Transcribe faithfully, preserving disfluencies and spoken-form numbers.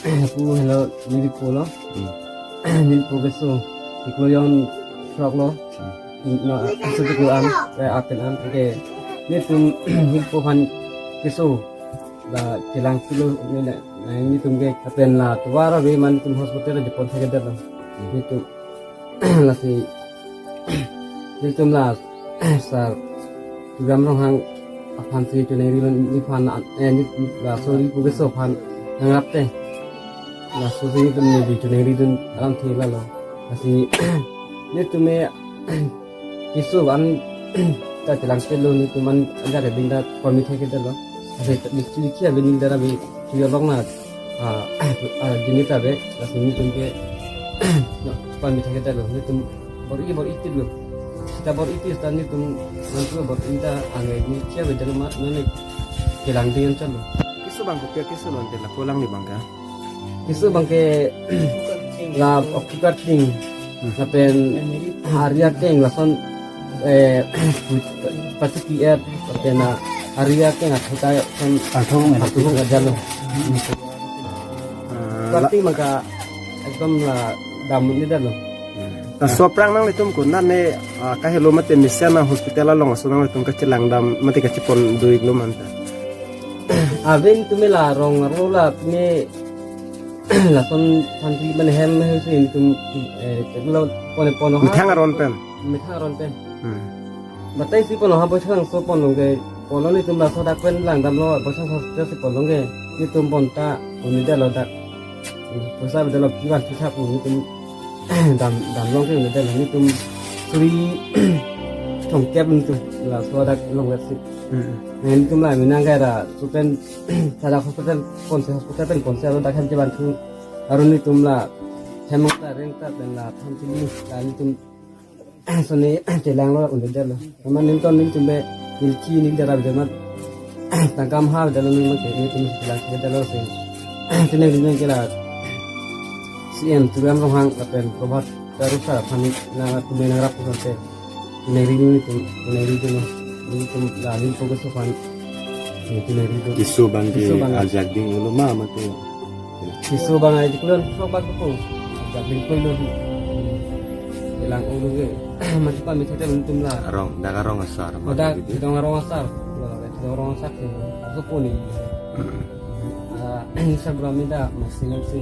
Pu helo neli po lo. Hmm. Neli po keso. Chiklo jon throk lo. Hmm. Na, aso chiklo an, eh, apen an. Ke netum neli po aphan keso. La chelang pilo ne na, na netum ke kapen la tovar ave mane netum hospital ajoine pon thekthedetlo. Hmm. Netum lasi netum la sar Tuliram Ronghang aphan si choningri lo nephan, eh, ne laso neli po keso aphan nangrap te. Laso si netum neli choningridun alamthe lalo. Lasi netum me keso an ta chelang pilo, netum an ajat ding ta pon mi thekthedetlo. Lasi likhi likhi ave, neli dara ave, chuyolong na, ah, ah, jinit ave, lasi netum ke pon mi thekthedetlo, netum bor-i bor-i titlo. Sita bor-i tit ta netum mantu bor-i ta ange neli khe avedetlo ma, neli chelang ding an chalo. Keso abang kopi akeso lo ante la kolang ni abang ke? Keso abang ke la okikarting. Hmm. Lapen ari akeng lason, eh, pachuki et, lapen na ari akeng athota son Athung. Athung ajalo. Ah, la- Karting abang ke ekdom la dam un-edetlo. Hmm. Laso aphrang nanglitum konat ne, ah, kahelo mate mesen na hospital along aso nanglitum kachelang dam mate kachepon do-iklo ma anta? Ave netum me la rong arlo la ne lason thanpi mane hem he si netum, eh, teklo pon pon ha. Methang aron pen. Methang aron pen. Hmm. Batai si pon ha boisang so pon long ke pon lo netum laso dak pen lang damlo boisang so si pon long ke netum pon ta un-edetlo dak. Hmm. Poisa avedetlo kivan thisa pu netum dam, dam long ke un-edetlo netum suri thomkep netum laso dak longvet si. Hmm. Netum la menang ke ra supen Sada hospital ponsi, hospital pen ponsi aro dak hem cheban thu. Aro netum la hem ta reng ta pen la thanpi la netum soni chelang lo un-edetlo. Mane netum netum be neli khe neli dara avedetlo ma tangka maha avedetlo, neli ma ke netum chelang avedetlo si. Choningri nang ke la C M Tuliram Ronghang lapen Prabhat Taru sar aphan nangtum nangrap pulote choningridun, netum choningridunlo. Netum la neli po keso aphan choningridun. Keso abang ke Keso abang. Ajak ding lo ma mate? Keso abang aji kulon sok bak ko. Ajak ding ko lo. Chelang olo ke. Mati pa mi thate netum la. Arong, dak arong asar. Dak, mate gitu. Dak arong asar. Dak arong asar ke. Aso poni. Hmm. Ah, Instagram ni da masih ngerti.